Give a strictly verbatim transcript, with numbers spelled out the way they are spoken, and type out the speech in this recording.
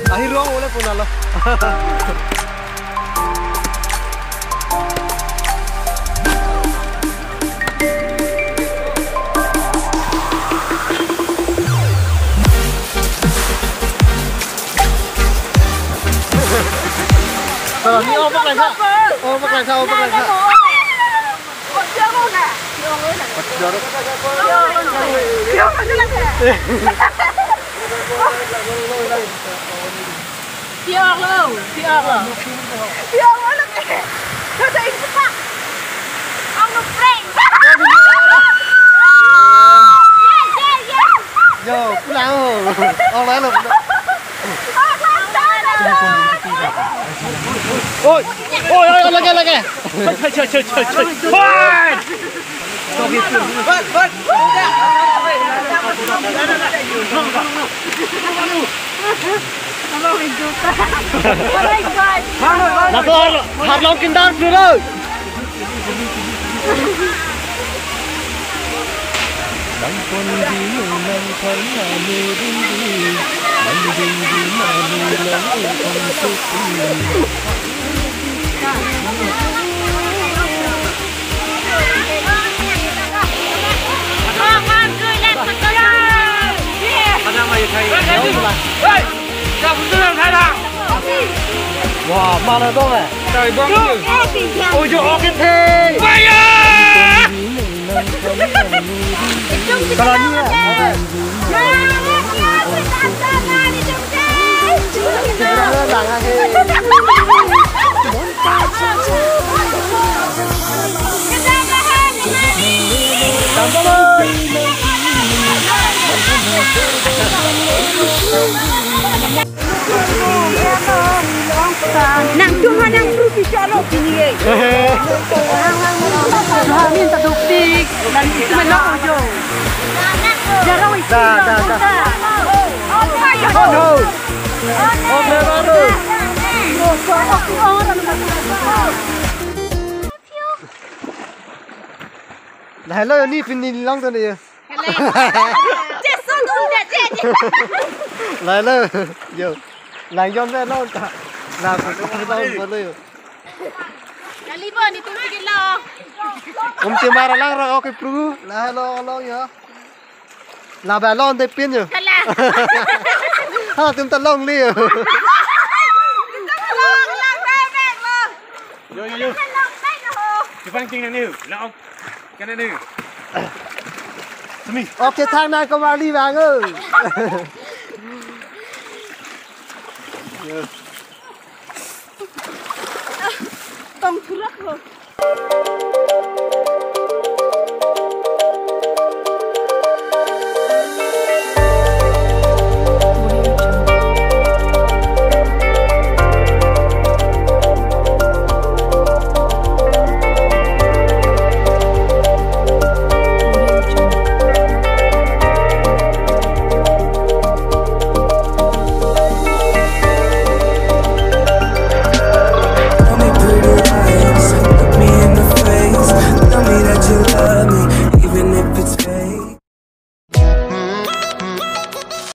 Ahirong ole punalo. Kalau ni, oh, pakai sa. Oh, pakai sa, oh, pakai sa. Pior lo, pior lo. Pior lo ke. Kata itu, Pak. Ang no prank. Yes, yes, yes. Yo, pulang. Oh, lalu. Oi, oi, oi, lagi, lagi. Choi, choi, choi, choi, choi. Oi! Laso har, harlong kindar dulu. Wah, mana dong eh? Oi, jo, oke, the. Fire! Kalau ni lah. Nangtum ha nangpru si chalo pini e. Hehe. Duha amin ta duktik. Nangtum si melok ojo. Jarang isi. Da, da, da. Oh, no. Oh, no, no, no. Lahelo ni pini longdun e. Hello. Cheso dum de che che. Lahelo. Yo. Lang yon de lo ta. Lang ko ta lo yo. Kali bo ni tum ke lo. Kum che mara lang ro, oke, pru. Lahelo lo yo. Lapen along te pin yo. Kala. Ha, tum ta longle yo. Long, long, back, back, long. Yo, yo, yo. Long, back, ho. Chepangting nang niu. Long. Kana niu. Semi. Oke, thang nang komarli bang o. Yo. Tong thurak ho.